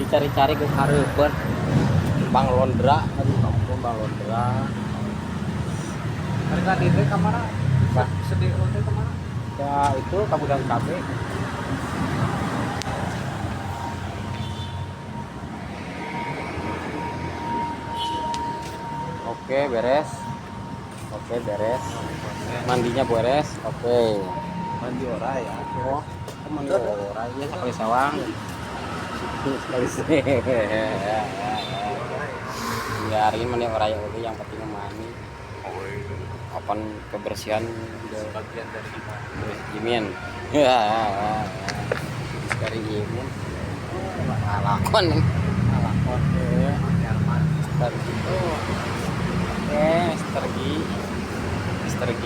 Dicari-cari ke hareupeun. Bang Londra, aduh ampun Bang Londra. Mereka di teh kamana? Bah. Sedih teh kamana? Ya itu ka gudang cabe. Oke, beres. Oke, beres. Mandinya beres. Oke. Mandi ora ya. Oh, mandi ora iya sekali sawang. Sekali sih. Biarin mandi ora ya oke, yang penting mandi. Kapan kebersihan Sebagian dari iman. Imin. Ya. Dari imin. Alakon. Alakon. Jerman. Mister G. Oke, Mister G. Mister G.